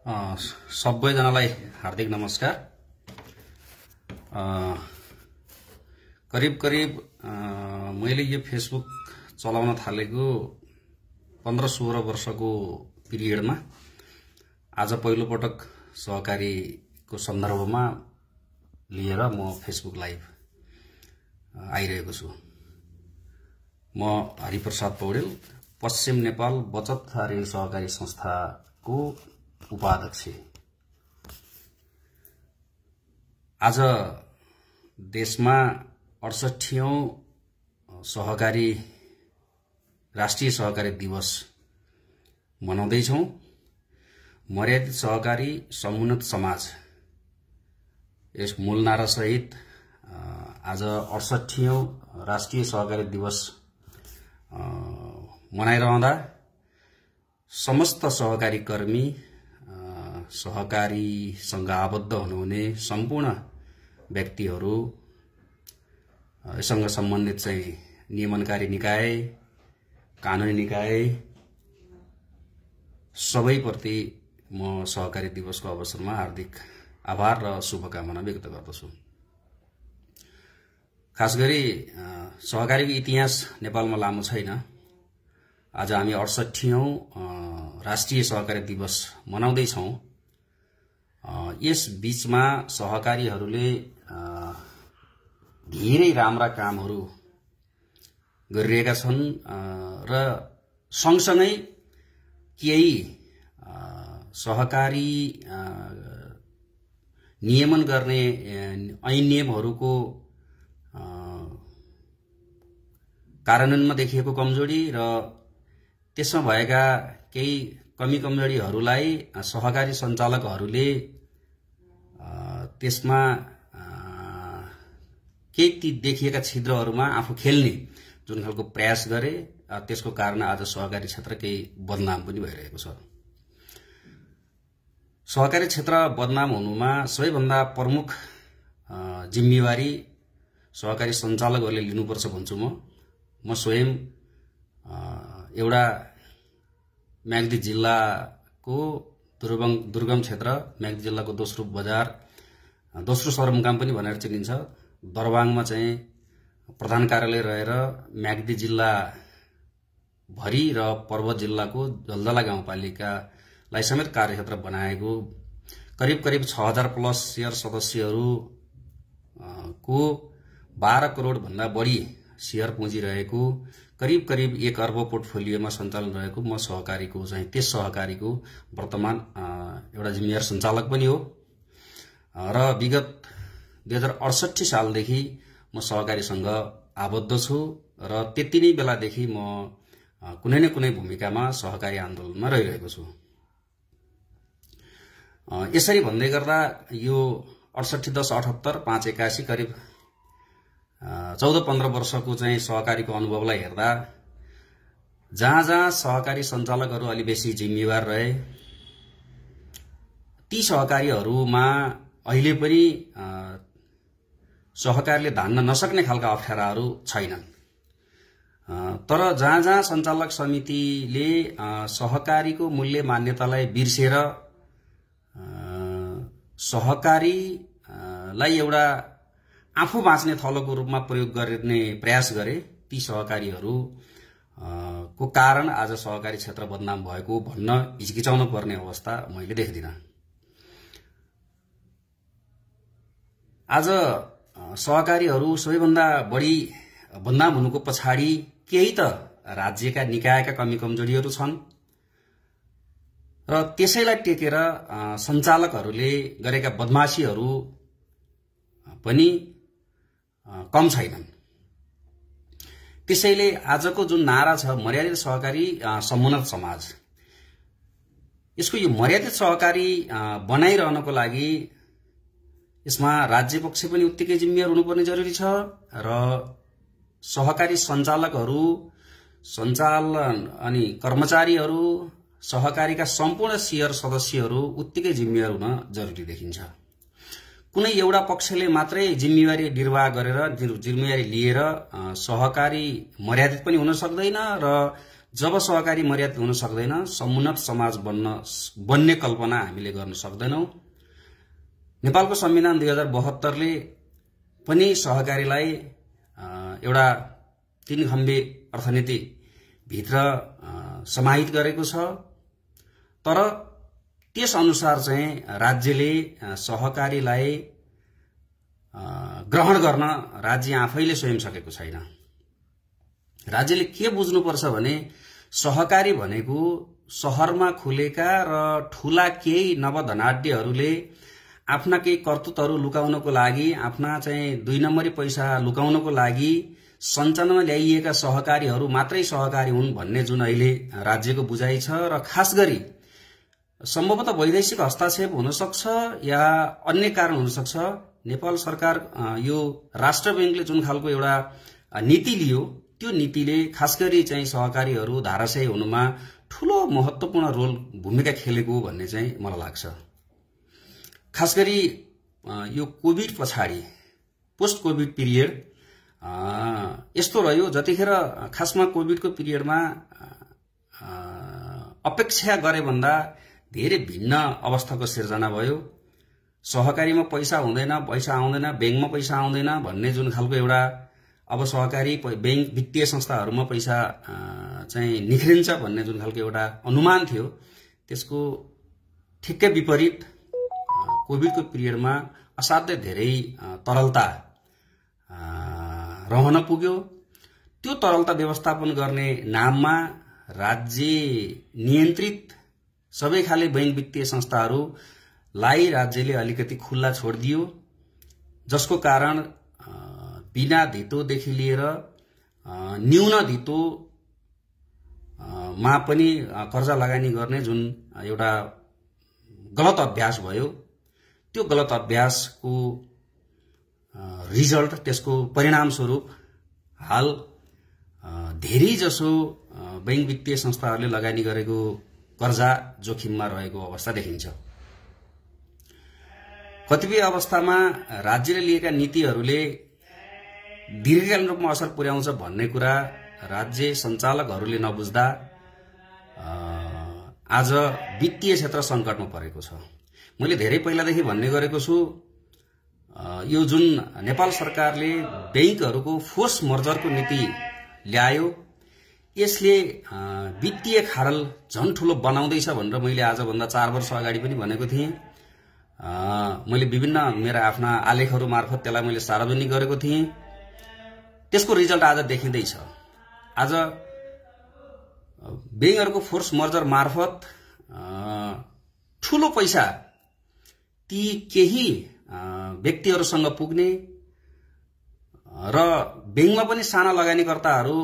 सबैजनालाई हार्दिक नमस्कार। करिब मैले यो फेसबुक चलाउन थालेको 15-16 वर्षको पिरियडमा आज पहिलो पटक सहकारीको सन्दर्भमा लिएर म फेसबुक लाइभ आइरहेको छु। म हरिप्रसाद पौडेल, पश्चिम नेपाल बचत तथा ऋण सहकारी संस्थाको उपाध्यक्ष। आज देशमा 68औं सहकारी राष्ट्रिय सहकारी दिवस मनाउँदैछौं। मर्यादित सहकारी समुन्नत समाज यस मूल नारा सहित आज 68औं राष्ट्रिय सहकारी दिवस मनाइरहँदा समस्त सहकारी कर्मी, सहकारीसँग आबद्ध हुनुहुने सम्पूर्ण व्यक्तिहरू, यससँग सम्बन्धित चाहिँ नियमनकारी निकाय, कानूनी निकाय सबैप्रति म सहकारी दिवसको अवसरमा हार्दिक आभार र शुभकामना व्यक्त गर्दछु। खास गरी सहकारीको इतिहास नेपालमा लामो छैन। आज हामी 68औं राष्ट्रिय सहकारी दिवस मनाउँदैछौं। यस बीचमा सहकारीहरूले धेरै राम्रा कामहरू गरिरहेका छन् र सँगसँगै केही सहकारी नियमन गर्ने ऐन नियमहरूको कार्यान्वयनमा देखिएको कमजोरी र त्यसमा भएका केही कमी कमजोरीहरूलाई सहकारी सञ्चालकहरूले त्यसमा केही ती देखिएका छिद्रहरूमा आफू खेल्ने जुन खालको प्रयास गरे, त्यसको कारण आज सहकारी क्षेत्र केही बदनाम पनि भइरहेको छ। सहकारी क्षेत्र बदनाम हुनुमा सबैभन्दा प्रमुख जिम्मेवारी सहकारी सञ्चालकहरूले लिनुपर्छ भन्छु म स्वयं एउटा म्याग्दी जिल्लाको दुर्गम क्षेत्र, म्याग्दी जिल्लाको दोस्रो बजार, दोस्रो सदरमुकाम पनि भनेर चिनिन्छ, दरबाङमा चाहिँ प्रधान कार्यालय रहेर म्याग्दी जिल्ला भरि र पर्वत जिल्लाको जलजला गाउँपालिकालाई समेत कार्यक्षेत्र बनाएको, करिब 6000 प्लस शेयर सदस्यहरू को 12 करोड भन्दा बढी शेयर पुँजी रहेको, करिब 1 अर्ब पोर्टफोलियोमा सञ्चालन रहेको म सहकारीको चाहिँ त्यस सहकारीको वर्तमान एउटा जिम्मेवार सञ्चालक पनि हो र विगत 2068 सालदेखि म सहकारीसँग आबद्ध छु र त्यति नै बेलादेखि म कुनै न कुनै भूमिकामा सहकारी आन्दोलनमा रहिरहेको छु। यसरी भन्दै गर्दा यो 68-10-78 581 करिब 14-15 वर्षको चाहिँ सहकारीको अनुभवलाई हेर्दा जहाँ सहकारी सञ्चालकहरू अलि बेसी जिम्मेवार रहे, ती सहकारीहरूमा अहिले पनि सहकारीले धान्न नसक्ने खालका अप्ठ्याराहरू छैनन्। तर जहाँ सञ्चालक समितिले सहकारीको मूल्य मान्यतालाई बिर्सेर सहकारीलाई एउटा आफू बाँच्ने थलोको रूपमा प्रयोग गर्ने प्रयास गरे, ती सहकारीहरू को कारण आज सहकारी क्षेत्र बदनाम भएको भन्न हिचकिचाउन पर्ने अवस्था मैले देख्दिनँ। आज सहकारीहरू सबैभन्दा बढी बदनाम हुनुको पछाडि केही त राज्यका निकायका कमी कमजोरीहरू छन् र त्यसैलाई टेकेर सञ्चालकहरूले गरेका बदमाशीहरू पनि कम छैनन्। त्यसैले आजको जुन नारा छ मर्यादित सहकारी समुन्नत समाज, यसको यो मर्यादित सहकारी बनाइरहनको लागि यसमा राज्य पक्ष पनि उत्तिकै जिम्मेवार हुनुपर्ने जरुरी छ र सहकारी सञ्चालकहरू, सञ्चालन अनि कर्मचारीहरू, सहकारीका सम्पूर्ण शेयर सदस्यहरू उत्तिकै जिम्मेवार हुन जरुरी देखिन्छ। कुनै एउटा पक्षले मात्रै जिम्मेवारी निर्वाह गरेर जिम्मेवारी लिएर सहकारी मर्यादित पनि हुन सक्दैन र जब सहकारी मर्यादित हुन सक्दैन, समुन्नत समाज बन्ने कल्पना हामीले गर्न सक्दैनौं। नेपालको संविधान 2072ले पनि सहकारीलाई एउटा 3 खम्बे अर्थनीति भित्र समाहित गरेको छ। तर त्यस अनुसार चाहिँ राज्यले सहकारीलाई ग्रहण गर्न राज्य आफैले स्वयं सकेको छैन। राज्यले के बुझ्नुपर्छ भने सहकारी भनेको शहरमा खुलेका र ठूला केही नवधनाढ्यहरूले आफ्ना केही कर्तुतहरू लुकाउनको लागि, आफ्ना चाहिँ 2 नम्बरी पैसा लुकाउनको लागि सञ्चालनमा ल्याइएका सहकारीहरू मात्रै सहकारी हुन् भन्ने जुन अहिले राज्यको बुझाइ छ। र खास गरी सम्भवतः वैदेशिक हस्तक्षेप हुन सक्छ या अन्य कारण हुन सक्छ, नेपाल सरकार यो राष्ट्र बैंकले जुन खालको एउटा नीति लियो त्यो नीतिले खास गरी चाहिँ सहकारीहरू धाराशायी हुनुमा ठूलो महत्वपूर्ण भूमिका खेलेको भन्ने चाहिँ मलाई लाग्छ। खास गरी यो कोभिड पछाडि पोस्ट कोभिड पिरियड यस्तो रह्यो, जतिखेर खासमा कोभिडको पिरियडमा अपेक्षा गरे भन्दा धेरै भिन्न अवस्थाको सिर्जना भयो। सहकारीमा पैसा हुँदैन, पैसा आउँदैन, बैंकमा पैसा आउँदैन भन्ने जुन खालको एउटा अब सहकारी बैंक वित्तीय संस्थाहरूमा पैसा चाहिँ निख्रिन्छ भन्ने जुन खालको एउटा अनुमान थियो, त्यसको ठिक्कै विपरीत कोभिडको पिरियडमा असाध्यै धेरै तरलता रहन पुग्यो। त्यो तरलता व्यवस्थापन गर्ने नाममा राज्य नियन्त्रित सबै खाले बैंक वित्तीय संस्थाहरूलाई राज्यले अलिकति खुल्ला छोडिदियो, जसको कारण बिना धितोदेखि लिएर न्यून धितोमा पनि कर्जा लगानी गर्ने जुन एउटा गलत अभ्यास भयो, त्यो गलत अभ्यासको रिजल्ट, त्यसको परिणाम स्वरूप हाल धेरै जसो बैंक वित्तीय संस्थाहरूले लगानी गरेको कर्जा जोखिममा रहेको अवस्था देखिन्छ। कतिपय अवस्थामा राज्यले लिएका नीतिहरूले दीर्घकालीन रूपमा असर पुर्याउँछ भन्ने कुरा राज्य सञ्चालकहरूले नबुझ्दा आज वित्तीय क्षेत्र संकटमा परेको छ। मैले धेरै पहिलादेखि भन्ने गरेको छु, यो जुन नेपाल सरकारले बैंकहरूको फोर्स मर्जरको नीति ल्यायो, यसले वित्तीय खाडल झन ठूलो बनाउँदैछ भनेर मैले आजभन्दा 4 वर्ष अगाडि पनि भनेको थिएँ। मैले विभिन्न मेरा आफ्ना आलेखहरू मार्फत त्यसलाई मैले सार्वजनिक गरेको थिएँ। त्यसको रिजल्ट आज देखिँदैछ। आज बैंकहरूको फोर्स मर्जर मार्फत ठूलो पैसा ती केही व्यक्तिहरूसँग पुग्ने र बैंकमा पनि साना लगानीकर्ताहरू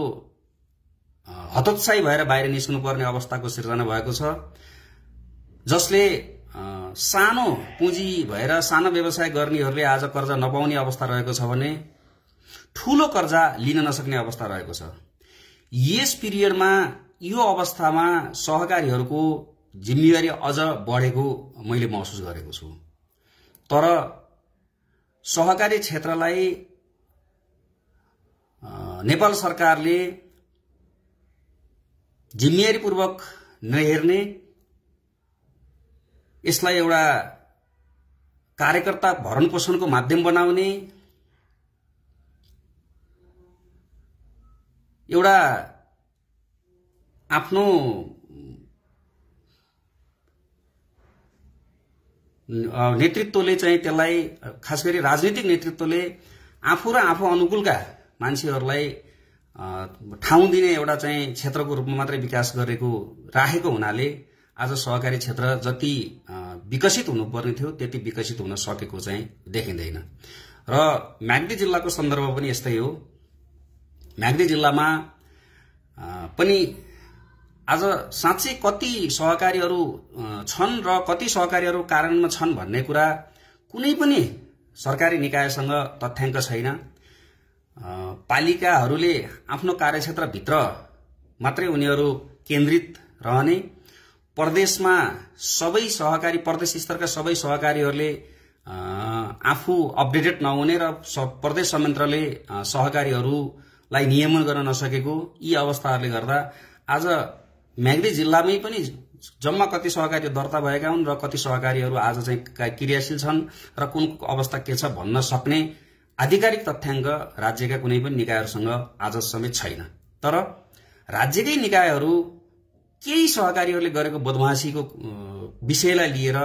हतोत्साही भएर बाहिर निस्कनुपर्ने अवस्थाको सिर्जना भएको छ, जसले सानो पुँजी भएर सानो व्यवसाय गर्नेहरूले आज कर्जा नपाउने अवस्था रहेको छ भने ठूलो कर्जा लिन नसक्ने अवस्था रहेको छ। यस पिरियडमा यो अवस्थामा सहकारीहरूको जिम्मेवारी अझ बढेको मैले महसुस गरेको छु। तर सहकारी क्षेत्रलाई नेपाल सरकारले जिम्मेवारीपूर्वक नहेर्ने, यसलाई एउटा कार्यकर्ता भरण पोषणको माध्यम बनाउने, एउटा आफ्नो नेतृत्वले चाहिँ त्यसलाई, खास गरी राजनीतिक नेतृत्वले आफू र आफू अनुकूलका मान्छेहरूलाई ठाउँ दिने एउटा चाहिँ क्षेत्रको रूपमा मात्रै विकास राखेको हुनाले आज सहकारी क्षेत्र जति विकसित हुनुपर्ने थियो त्यति विकसित हुन सकेको चाहिँ देखिँदैन। र म्याग्दी जिल्लाको सन्दर्भ पनि यस्तै हो। म्याग्दी जिल्लामा पनि आज साँच्चै कति सहकारीहरू छन् र कति सहकारीहरू कार्यान्वयनमा छन् भन्ने कुरा कुनै पनि सरकारी निकायसँग तथ्याङ्क छैन। पालिकाहरूले आफ्नो कार्यक्षेत्रभित्र मात्रै उनीहरू केन्द्रित रहने, प्रदेशमा सबै सहकारी, प्रदेश स्तरका सबै सहकारीहरूले आफू अपडेटेड नहुने र प्रदेश संयन्त्रले सहकारीहरूलाई नियमन गर्न नसकेको, यी अवस्थाहरूले गर्दा आज म्याग्दी जिल्लामै पनि जम्मा कति सहकारी दर्ता भएका हुन् र कति सहकारीहरू आज चाहिँ क्रियाशील छन् र कुन अवस्था के छ भन्न सक्ने आधिकारिक तथ्याङ्क राज्यका कुनै पनि निकायहरूसँग आज समेत छैन। तर राज्यकै निकायहरू केही सहकारीहरूले गरेको बदमाशीको विषयलाई लिएर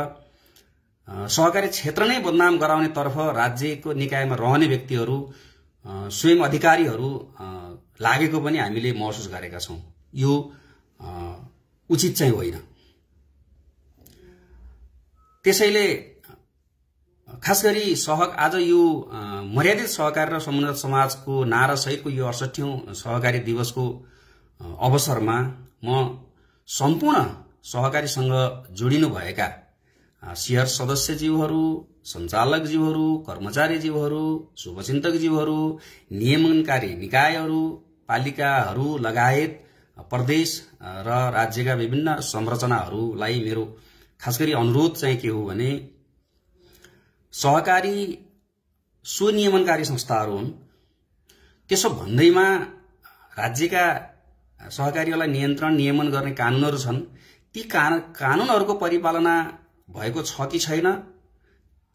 सहकारी क्षेत्र नै बदनाम गराउने तर्फ राज्यको निकायमा रहने व्यक्तिहरू स्वयं अधिकारीहरू लागेको पनि हामीले महसुस गरेका छौं। यो उचित चाहिँ होइन। त्यसैले खास गरी आज यो मर्यादित सहकारी र समुन्नत समाजको नारा सहितको यो 68औं सहकारी दिवसको अवसरमा म सम्पूर्ण सहकारीसँग जोडिनु भएका शेयर सदस्यज्यूहरू, सञ्चालकज्यूहरू, कर्मचारीज्यूहरू, शुभचिन्तकज्यूहरू, नियमनकारी निकायहरू, पालिकाहरू लगायत प्रदेश र राज्यका विभिन्न संरचनाहरूलाई मेरो खास गरी अनुरोध चाहिँ के हो भने सहकारी सुनियमनकारी संस्थाहरू हुन्। त्यसो भन्दैमा राज्यका सहकारीहरूलाई नियन्त्रण नियमन गर्ने कानूनहरू छन्। ती कानूनहरूको परिपालना भएको छ कि छैन,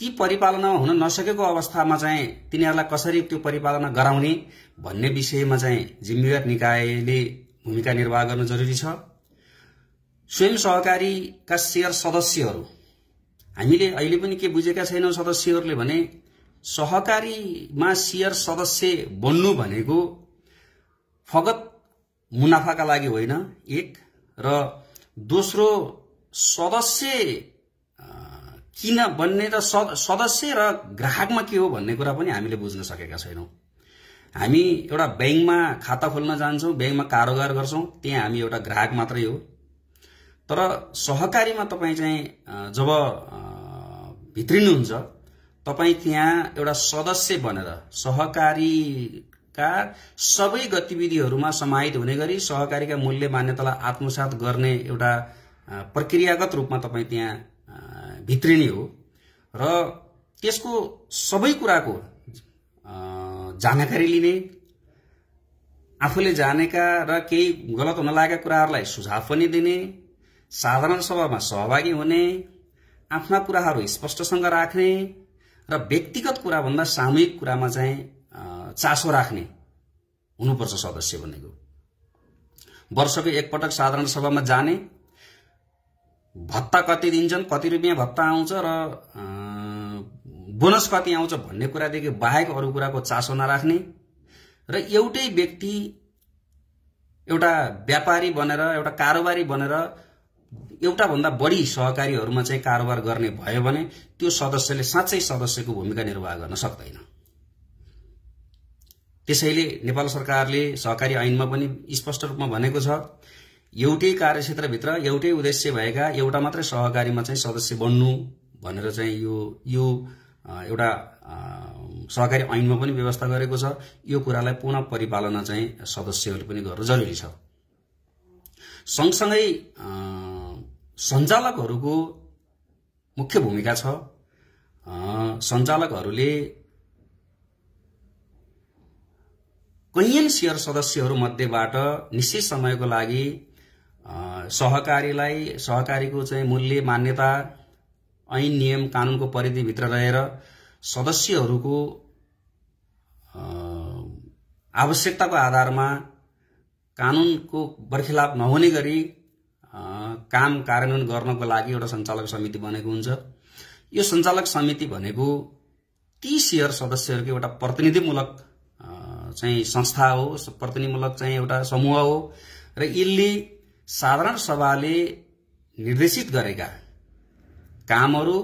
ती परिपालना हुन नसकेको अवस्थामा चाहिँ तिनीहरूलाई कसरी त्यो परिपालना गराउने भन्ने विषयमा चाहिँ जिम्मेवार निकायले भूमिका निर्वाह गर्न जरुरी छ। स्वयं सहकारीका शेयर सदस्यहरू हामीले अहिले पनि के बुझेका छैनौं सदस्यहरूले भने सहकारीमा शेयर सदस्य बन्नु भनेको फगत मुनाफाका लागि होइन, एक, र दोस्रो सदस्य किन बन्ने र सदस्य र ग्राहकमा के हो भन्ने कुरा पनि हामीले बुझ्न सकेका छैनौं। हामी एउटा बैंकमा खाता खोल्न जान्छौं, बैंकमा कारोबार गर्छौं, त्यहाँ हामी एउटा ग्राहक मात्रै हो। तर सहकारीमा तपाई चाहिँ जब भित्रिनुहुन्छ तपाई त्यहाँ एउटा सदस्य बनेर सहकारीका सबै गतिविधिहरूमा समाहित हुने गरी सहकारीका मूल्य मान्यतालाई आत्मसात गर्ने एउटा प्रक्रियागत रूपमा तपाई त्यहाँ भित्रिने हो र त्यसको सबै कुराको जानकारी लिने, आफूले जानेका र केही गलत हुन लागेका कुराहरूलाई सुझाव पनि दिने, साधारण सभामा सहभागी हुने, आफ्ना कुराहरू स्पष्टसँग राख्ने र व्यक्तिगत कुरा भन्दा सामूहिक कुरामा चाहिँ चासो राख्ने हुनुपर्छ सदस्य बनेको। वर्षको एकपटक साधारण सभामा जाने, भत्ता कति दिन्छन्, कति रुपियाँ भत्ता आउँछ र बोनस कति आउँछ भन्ने कुरादेखि बाहेक अरू कुराको चासो नराख्ने र एउटै व्यक्ति एउटा व्यापारी बनेर एउटा कारोबारी बनेर एउटा भन्दा बढी सहकारीहरूमा चाहिँ कारोबार गर्ने भयो भने त्यो सदस्यले साँच्चै सदस्यको भूमिका निर्वाह गर्न सक्दैन। त्यसैले नेपाल सरकारले सहकारी ऐनमा पनि स्पष्ट रूपमा भनेको छ एउटै कार्यक्षेत्रभित्र एउटै उद्देश्य भएका एउटा मात्रै सहकारीमा चाहिँ सदस्य बन्नु भनेर चाहिँ यो एउटा सहकारी ऐनमा पनि व्यवस्था गरेको छ। यो कुरालाई पुनः परिपालना चाहिँ सदस्यहरूले पनि गर्न जरुरी छ। सँगसँगै सञ्चालकहरूको मुख्य भूमिका छ। सञ्चालकहरूले कैयन शेयर सदस्यहरू मध्येबाट निश्चित समयको लागि सहकारीको चाहिँ मूल्य मान्यता ऐन नियम कानूनको परिधिभित्र रहेर सदस्यहरूको आवश्यकताको आधारमा कानूनको बर्खिलाप नहुने गरी काम कार्यान्वयन गर्नको लागि एउटा सञ्चालक समिति बनेको हुन्छ। यो सञ्चालक समिति भनेको ती शेयर सदस्यहरूको एउटा प्रतिनिधिमूलक चाहिँ संस्था हो, प्रतिनिधिमूलक चाहिँ एउटा समूह हो र यसले साधारण सभाले निर्देशित गरेका कामहरू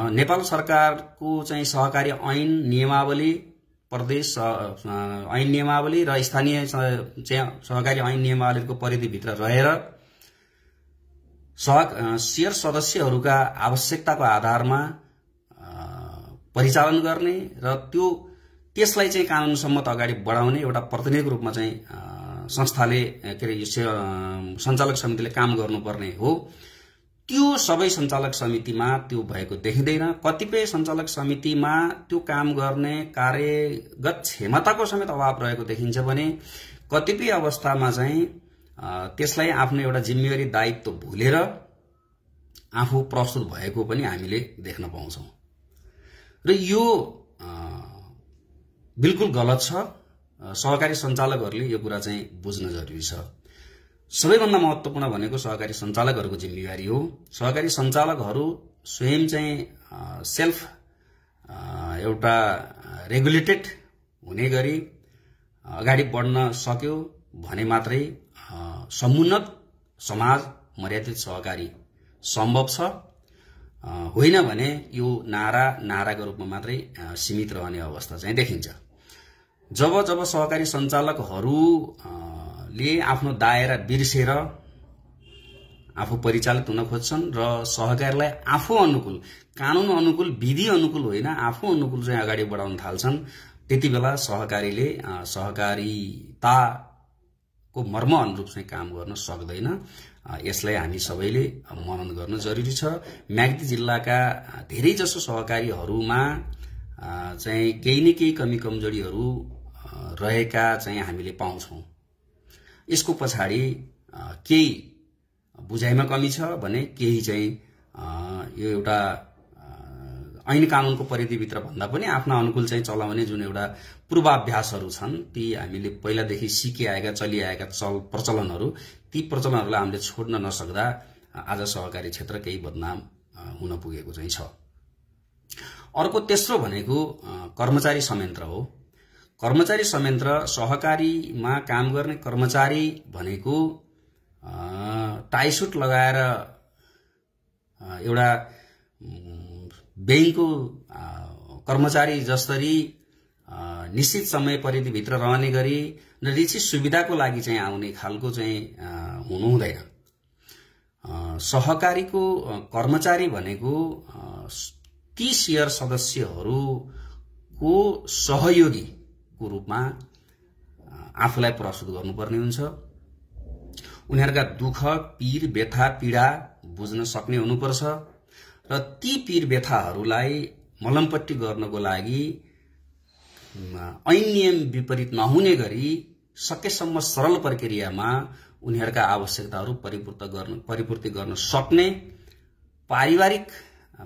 नेपाल सरकारको चाहिँ सहकारी ऐन नियमावली, प्रदेश ऐन नियमावली र स्थानीय सहकारी ऐन नियमावलीको परिधिभित्र रहेर शेयर सदस्यहरूका आवश्यकताको आधारमा परिचालन गर्ने र त्यसलाई चाहिँ कानून सम्मत अगाडि बढाउने एउटा प्रतिनिधिको रूपमा चाहिँ संस्थाले सञ्चालक समितिले काम गर्नुपर्ने हो। त्यो सबै सञ्चालक समितिमा त्यो भएको देखिँदैन। कतिपय सञ्चालक समितिमा त्यो काम गर्ने कार्यगत क्षमताको समेत अभाव रहेको देखिन्छ भने कतिपय अवस्थामा चाहिँ त्यसलाई आफ्नो एउटा जिम्मेवारी दायित्व भुलेर आफू प्रस्तुत भएको पनि हामीले देख्न पाउँछौं र यो बिल्कुल गलत छ। सहकारी सञ्चालकहरूले यो कुरा चाहिँ बुझ्न जरुरी छ। सबैभन्दा महत्त्वपूर्ण भनेको सहकारी सञ्चालकहरूको जिम्मेवारी हो। सहकारी सञ्चालकहरू स्वयं चाहिँ सेल्फ एउटा रेगुलेटेड हुने गरी अगाडि बढ्न सक्यो भने मात्रै समुन्नत समाज मर्यादित सहकारी सम्भव छ। होइन भने यो नाराको रूपमा मात्रै सीमित रहने अवस्था चाहिँ देखिन्छ। जब सहकारी सञ्चालकहरूले आफ्नो दायरा बिर्सेर आफू परिचालित हुन खोज्छन् र सहकारीलाई आफू अनुकूल, कानून अनुकूल, विधि अनुकूल होइन, आफू अनुकूल चाहिँ अगाडि बढाउन थाल्छन्, त्यति बेला सहकारीले सहकारिताको मर्म अनुरूप चाहिँ काम गर्न सक्दैन। यसलाई हामी सबैले मनन गर्न जरुरी छ। म्याग्दी जिल्लाका धेरैजसो सहकारीहरूमा चाहिँ केही न केही कमी कमजोरीहरू रहेका चाहिँ हामीले पाउँछौं। यसको पछाडि केही बुझाइमा कमी छ भने केही चाहिँ यो एउटा ऐन कानूनको परिधिभित्र भन्दा पनि आफ्ना अनुकूल चाहिँ चलाउने जुन एउटा पूर्वाभ्यासहरू छन्, ती हामीले पहिलादेखि सिकिआएका चलिआएका प्रचलनहरू, ती प्रचलनहरूलाई हामीले छोड्न नसक्दा आज सहकारी क्षेत्र केही बदनाम हुन पुगेको चाहिँ छ। अर्को तेस्रो भनेको कर्मचारी संयन्त्र हो। कर्मचारी संयन्त्र, सहकारीमा काम गर्ने कर्मचारी भनेको टाइसुट लगाएर एउटा बैंकको कर्मचारी जसरी निश्चित समय परिधिभित्र रहने गरी र निश्चित सुविधाको लागि चाहिँ आउने खालको चाहिँ हुनु हुँदैन। सहकारीको कर्मचारी भनेको ती शेयर सदस्यहरूको सहयोगीको रूपमा आफूलाई प्रस्तुत गर्नुपर्ने हुन्छ। उनीहरूका दुःख, पीर, व्यथा, पीडा बुझ्न सक्ने हुनुपर्छ र ती पीर व्यथाहरूलाई मलमपट्टि गर्नको लागि ऐन नियम विपरीत नहुने गरी सकेसम्म सरल प्रक्रियामा उनीहरूका आवश्यकताहरू परिपूर्ति गर्न सक्ने, पारिवारिक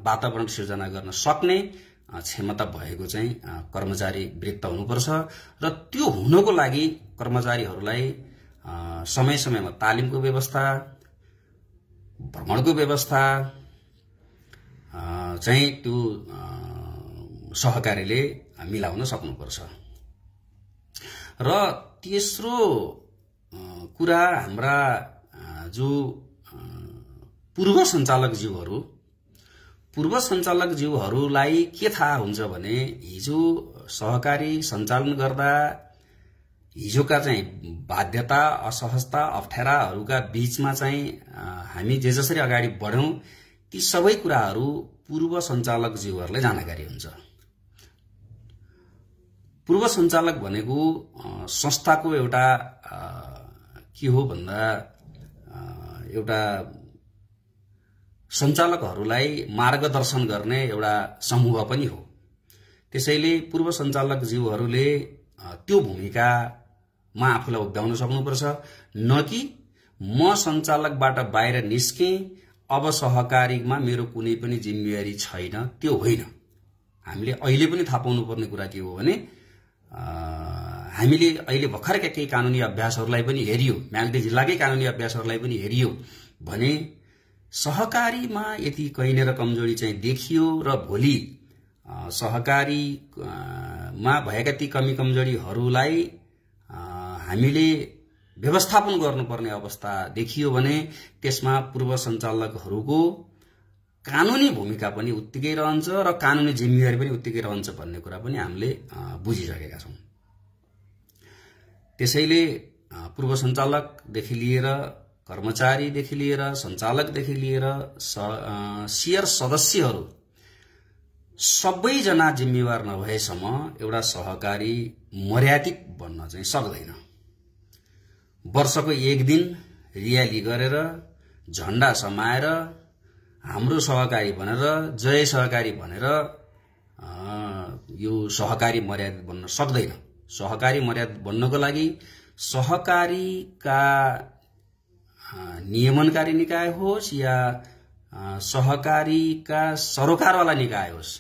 वातावरण सिर्जना गर्न सक्ने क्षमता भएको चाहिँ कर्मचारी वृत्त हुनुपर्छ र त्यो हुनको लागि कर्मचारीहरूलाई समय समयमा तालिमको व्यवस्था, भ्रमणको व्यवस्था चाहिँ त्यो सहकारीले मिलाउन सक्नुपर्छ। र तेस्रो कुरा हाम्रा जो पूर्व सञ्चालकज्यूहरूलाई के थाहा हुन्छ भने हिजो सहकारी सञ्चालन गर्दा हिजोका चाहिँ बाध्यता, असहजता, अप्ठ्याराहरूका बीचमा चाहिँ हामी जे जसरी अगाडि बढ्यौं ती सबै कुराहरू पूर्व सञ्चालकज्यूहरूलाई जानकारी हुन्छ। पूर्व सञ्चालक भनेको संस्थाको एउटा के हो भन्दा एउटा सञ्चालकहरूलाई मार्गदर्शन गर्ने एउटा समूह पनि हो। त्यसैले पूर्व सञ्चालकज्यूहरूले त्यो भूमिकामा आफूलाई उभ्याउन सक्नुपर्छ, न कि म सञ्चालकबाट बाहिर निस्के अब सहकारीमा मेरो कुनै पनि जिम्मेवारी छैन, त्यो होइन। हामीले अहिले पनि थाहा पाउनु पर्ने कुरा के हो भने हामीले अहिले भर्खरका केही कानुनी अभ्यासहरूलाई पनि हेरियो, म्याग्दी जिल्लाकै कानुनी अभ्यासहरूलाई पनि हेरियो भने सहकारीमा यति कैनेर कमजोरी चाहिँ देखियो र भोलि सहकारीमा भएका ती कमी कमजोरीहरूलाई हामीले व्यवस्थापन गर्नुपर्ने अवस्था देखियो भने त्यसमा पूर्व सञ्चालकहरूको कानुनी भूमिका पनि उत्तिकै रहन्छ र कानुनी जिम्मेवारी पनि उत्तिकै रहन्छ भन्ने कुरा पनि हामीले बुझिसकेका छौं। त्यसैले पूर्व सञ्चालकदेखि लिएर कर्मचारीदेखि लिएर सञ्चालकदेखि लिएर शेयर सदस्यहरू सबैजना जिम्मेवार नभएसम्म एउटा सहकारी मर्यादित बन्न चाहिँ सक्दैन। वर्षको एक दिन रियाली गरेर झण्डा समाएर हाम्रो सहकारी भनेर, जय सहकारी भनेर यो सहकारी मर्यादित बन्न सक्दैन। सहकारी मर्यादित बन्नको लागि सहकारीका नियमनकारी निकाय होस् या सहकारीका सरोकारवाला निकाय होस्,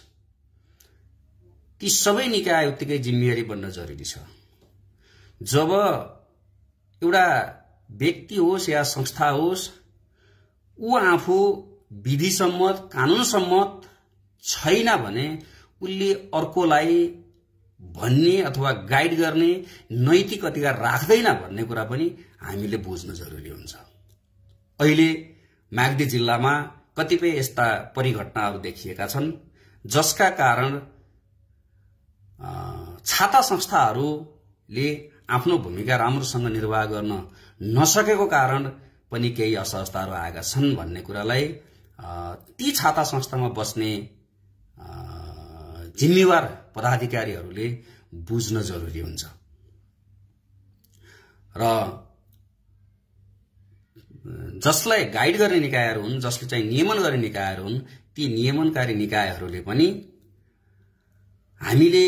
ती सबै निकाय उत्तिकै जिम्मेवारी बन्न जरुरी छ। जब एउटा व्यक्ति होस् या संस्था होस्, ऊ आफू विधि सम्मत कानून सम्मत छैन भने उसले अर्कोलाई भन्ने अथवा गाइड गर्ने नैतिक अधिकार राख्दैन भन्ने कुरा पनि हामीले बुझ्न जरुरी हुन्छ। अहिले म्याग्दी जिल्लामा कतिपय यस्ता परिघटनाहरू देखिएका छन् जसका कारण छाता संस्थाहरूले आफ्नो भूमिका राम्रोसँग निर्वाह गर्न नसकेको कारण पनि केही असहजताहरू आएका छन् भन्ने कुरालाई ती छाता संस्थामा बस्ने जिम्मेवार पदाधिकारीहरूले बुझ्न जरुरी हुन्छ। र जसलाई गाइड गर्ने निकायहरू हुन्, जसले चाहिँ नियमन गर्ने निकायहरू हुन्, ती नियमनकारी निकायहरूले पनि हामीले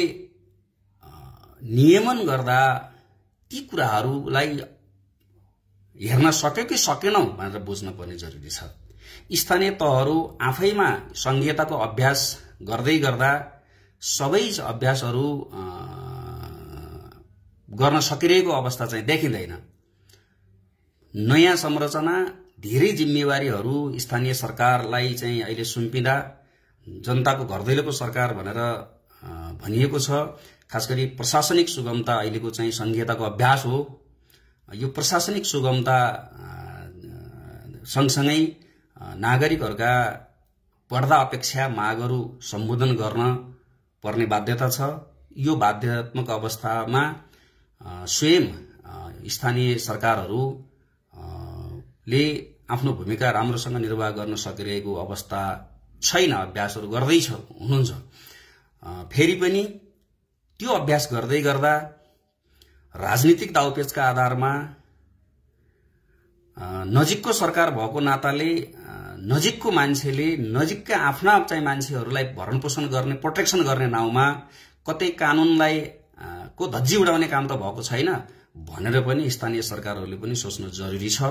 नियमन गर्दा ती कुराहरूलाई हेर्न सक्यो कि सकेनौं भनेर बुझ्न पर्ने जरुरी छ। स्थानीय तहहरू आफैमा संघीयताको अभ्यास गर्दै गर्दा सबै अभ्यासहरू गर्न सकिरहेको अवस्था चाहिँ देखिँदैन। नयाँ संरचना, धेरै जिम्मेवारीहरू स्थानीय सरकारलाई चाहिँ अहिले सुम्पिँदा जनताको घर दैलोको सरकार भनेर भनिएको छ। खासगरी प्रशासनिक सुगमता अहिलेको चाहिँ संघीयताको अभ्यास हो। यो प्रशासनिक सुगमता सँगसँगै नागरिकहरूका बढ्दा अपेक्षा मागहरू सम्बोधन गर्न पर्ने बाध्यता छ। यो बाध्यात्मक अवस्थामा स्वयं स्थानीय सरकारहरूले आफ्नो भूमिका राम्रोसँग निर्वाह गर्न सकिरहेको अवस्था छैन। अभ्यासहरू गर्दैछ हुनुहुन्छ। फेरि पनि त्यो अभ्यास गर्दै गर्दा राजनीतिक दाउपेचका आधारमा नजिकको सरकार भएको नाताले नजिकको मान्छेले नजिकका आफ्ना चाहिँ मान्छेहरूलाई भरणपोषण गर्ने, प्रोटेक्सन गर्ने नाउँमा कतै कानूनलाई को धज्जी उडाउने काम त भएको छैन भनेर पनि स्थानीय सरकारहरूले पनि सोच्नु जरुरी छ।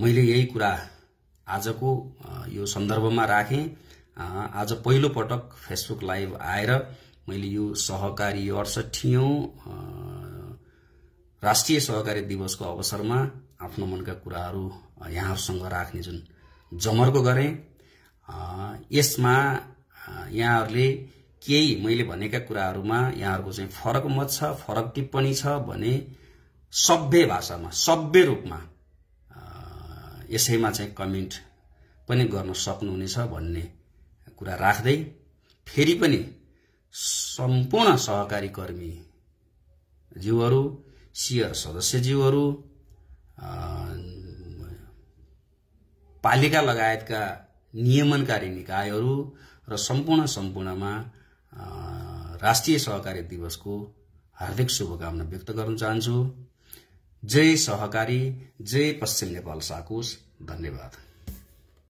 मैले यही कुरा आजको यो सन्दर्भमा राखेँ। आज पहिलो पटक फेसबुक लाइभ आएर मैले यो सहकारी 68औं राष्ट्रिय सहकारी दिवसको अवसरमा आफ्नो मनका कुराहरू यहाँहरूसँग राख्ने जुन जमर्को गरेँ, यसमा यहाँहरूले केही मैले भनेका कुराहरूमा यहाँहरूको चाहिँ फरक मत छ, फरक टिप्पणी छ भने सभ्य भाषामा, सभ्य रूपमा यसैमा चाहिँ कमेन्ट पनि गर्न सक्नुहुनेछ भन्ने कुरा राख्दै फेरि पनि सम्पूर्ण सहकारी कर्मी जीवहरू, सियर सदस्य जीवहरू, पालिका लगायतका नियमनकारी निकायहरू र सम्पूर्णमा राष्ट्रिय सहकारी दिवसको हार्दिक शुभकामना व्यक्त गर्न चाहन्छु। जय सहकारी, जय पश्चिम नेपाल साकुस। धन्यवाद।